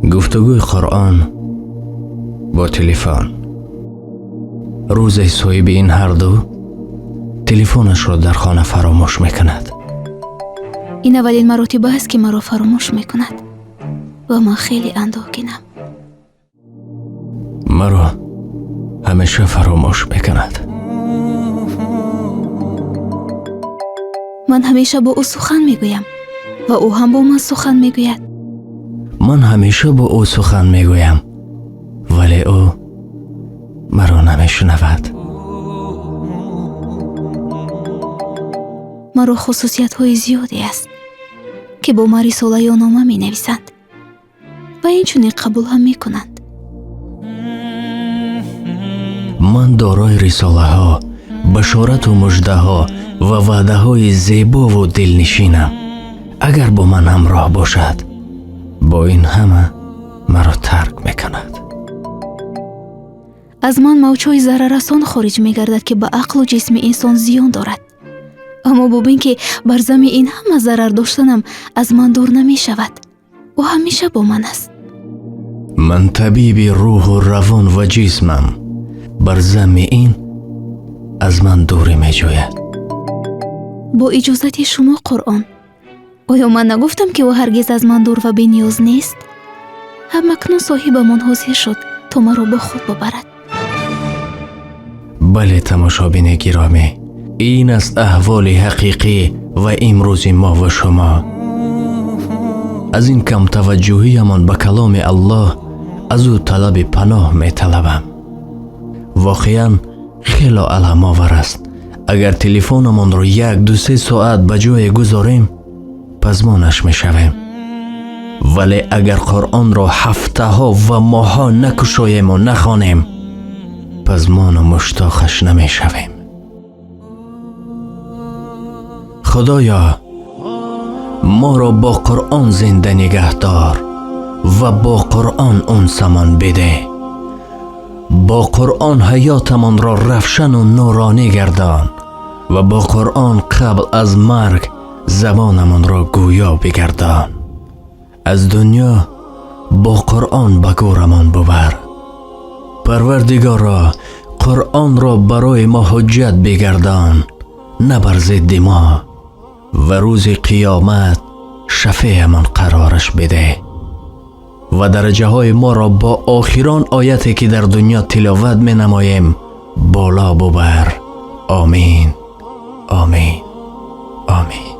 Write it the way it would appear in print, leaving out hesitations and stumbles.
Гуфтугӯи Қуръон бо телефон. Рӯзе соҳиби ин ҳар ду телефонашро дар хона фаромӯш мекунад. Ин аввалин маротиба аст, ки маро фаромӯш мекунад ва ман хеле андӯҳгинам. Маро ҳамеша фаромӯш мекунад. Ман ҳамеша бо ӯ сухан мегӯям ва ӯ ҳам бо ман сухан мегӯяд. Ман ҳамеша бо ӯ сухан мегӯям, вале ӯ маро намешунавад. Маро хусусиятҳои зиёде аст, ки бо ман рисола ё нома менависанд ва инчунин қабул ҳам мекунанд. Ман дорои рисолаҳо, башорату муждаҳо ва ваъдаҳои зебову дилнишинам. Агар бо ман ҳамроҳ бошад, бо ин ҳама маро тарк мекунад. Аз ман мавҷҳои зараррасон хориҷ мегардад, ки ба ақлу ҷисми инсон зиён дорад. Аммо бубин, ки бар зами ин ҳама зарар доштанам аз ман дур намешавад. Ӯ ҳамеша бо ман аст. Ман табиби рӯҳу равон ва ҷисмам. Бар зами ин аз ман дурӣ меҷӯяд. Бо иҷозати шумо, Қуръон, оё ман нагуфтам, ки ӯ ҳаргиз аз ман дур ва бениёз нест? Ҳамакнун соҳибамон ҳозир шуд, то маро бо худ бубарад. Бале, тамошобини гиромӣ, ин аст аҳволи ҳақиқӣ ва имрӯзи мо ва шумо. Аз ин камтаваҷҷӯҳиямон ба каломи Аллоҳ аз ӯ талаби паноҳ металабам. Воқеан хело аламовар аст. Агар телефонамонро 1-2-3 соат ба ҷое гузорем, пазмонаш мешавем. Вале агар Қуръонро ҳафтаҳо ва моҳҳо накушоему нахонем, пазмону муштоқаш намешавем. Худоё, моро бо Қуръон зинда нигаҳдор ва бо Қуръон унсамон бидеҳ. Бо Қуръон ҳаётамонро равшану нуронӣ гардон ва бо Қуръон қабл аз марг забонамонро гӯё бигардон. Аз дунё бо Қуръон ба гӯрамон бубар. Парвардигоро, Қуръонро барои мо ҳуҷҷат бигардон, на бар зидди мо, ва рӯзи қиёмат шафеамон қарораш бидеҳ ва дараҷаҳои моро бо охирон ояте, ки дар дунё тиловат менамоем, боло бубар. Омин, омин, омин.